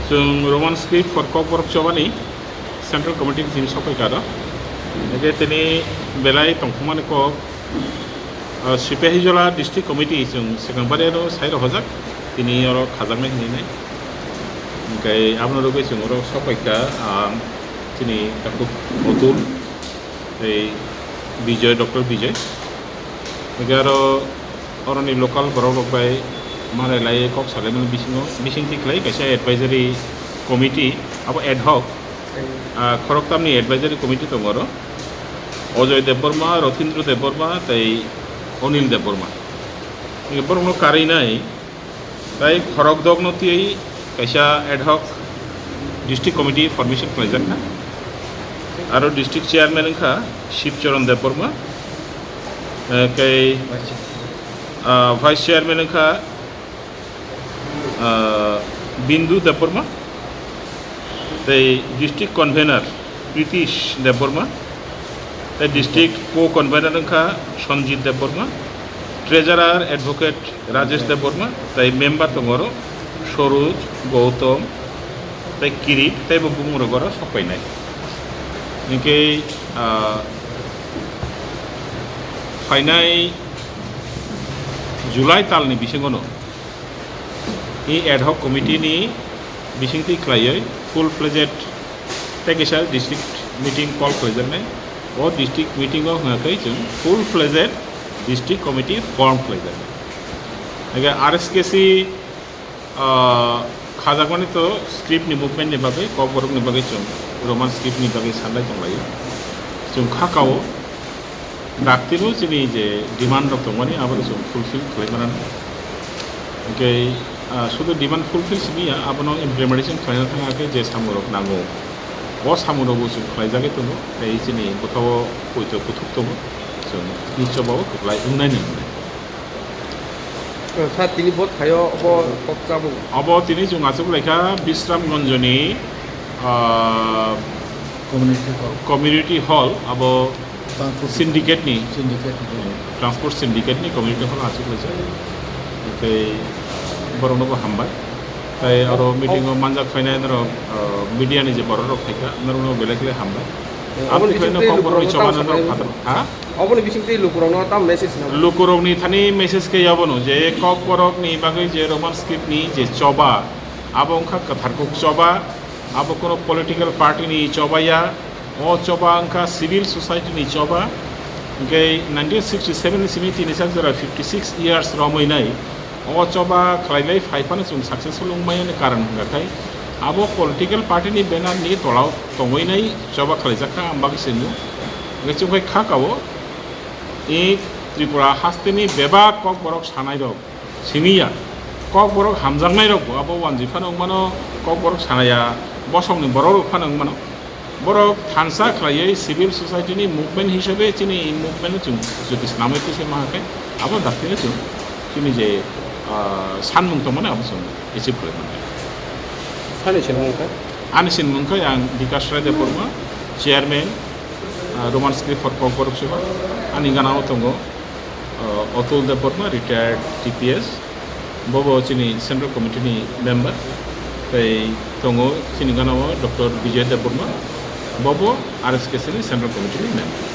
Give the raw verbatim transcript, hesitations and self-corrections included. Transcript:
Chwng Roman script for Kokborok Chobani Central Committee ni team sopai karo. Ege tini belai tongthokmani kok, ah, Sipahijola District Committee chwng swkang bari ano sai rok hojak, tini oro khajaknai hinwi nai. Hingke abono rwgwi chwng oro sopai kha, ah, chini takhuk Otul, tei Bijoy, Doctor Bijoy. Hingke aro oroni local borok rok bai manai lai kok salaimani bisingo, bisingtwi khlai kaisa advisory committee, abo ad hoc, ah, khoroktamni advisory committee tongo oro. Ojoy Debbarma, Rothindro Debbarma tei Onil Debbarma. Hingke borokno karwi nai, tai khorok dokno twiwi kaisa ad hoc district committee formation khlaijak kha. Aro district chairman wngkha Shivcharan Debbarma, eh, tei, ah, vice chairman wngkha, ah, Bindu Debbarma, tei district convener Pritish Debbarma, tei district co-convener wngkha Sanjit Debbarma, treasurer advocate Rajesh Debbarma, tei member tongo oro Soroj, Gautam, tei Kirit, tei bo bumung rok oro sok painai. Hingke, ah, phainai July talni bisingono i ad hoc committee ni bisingtwi khlaiwi full fledged tei kisa district meeting call khlaijaknai. O district meeting o hwnga khe chwng full fledged district committee form khlaijaknai. Hingke R S K C, ah, khajakmani to script ni movement ni bagwi, Kokborok ni bagwi chwng Roman script ni bagwi sanlai tonglaio. Chwng kha kao. Dakti bo chini je demand rok tongmani abo chwng fulfill khlai mano. Hingke, ah, sudu demand fulfill simi ya, abono implementation khlaina thang khe je samung rok nango, o samung rok bo chwng khlai jagwi tongo, tei chini bwkha o poito kuthuk tongo, chwng nichobao kwplai wngnai ni. Sir, tini bo thaio obo kok chabwi. Obo tini chwng achuk laikha Bisramganjni, ah, Community hall. Community hall, abo Transport syndicate ni, syndicate ni. Transport syndicate ni community hall achuk laijak. Tei borokno bo hambai. Tei aro meeting o manjak phainai norok, ah, media ni je borok rok phaikha, norokno belai khe hambai. Eh, aboni aboni khe bisingtwi kok borok ni lukurokno choba tamo norok saknai phataro. Ha? Oboni bisingtwi lukurokno tamo message na? Lukurokni thani message khe abono je Kokborok ni bagwi je Roman script ni je choba, abo wngkha kwthar kuk choba, abo kono political party ni choba ya, o choba wngkha civil society ni choba, hingke nineteen sixty seven ni simi tini sak jora fifty six years romwi nai, o choba khlailai phai phano chwng successful wngmani karon hwnga khai, abo political party ni banner ni tolao tongwi nai choba khlaijak kha, ang bagwi se nuk. Hingke chwng khai kha kao, i Tripura haste ni bebak Kokborok sanai rok simi ya, Kokborok hamjaknai rok bo abo wanjwi phano wngmano, Kokborok sanaya bosong ni borok rok phano wngmano. Borok thansa khlaiwi civil society ni movement hisabe chini movement no chwng jodi swnamwi twi se maha khe abo dakti no chwng chini je, ah, sanmung tongmani abo chwng achieve khlai mano. Sani sinmung khe? Ani sinmung khe ang Bikash Rai Debbarma, chairman, ah, Roman script for Kokborok Sabha. Ani gana o tongo, ah, Atul Debbarma, retired T P S. Bobo chini Central Committee ni member. Tei tongo chini gana o Doctor Bijoy Debbarma. Bobo R S K C ni Central Committee ni member.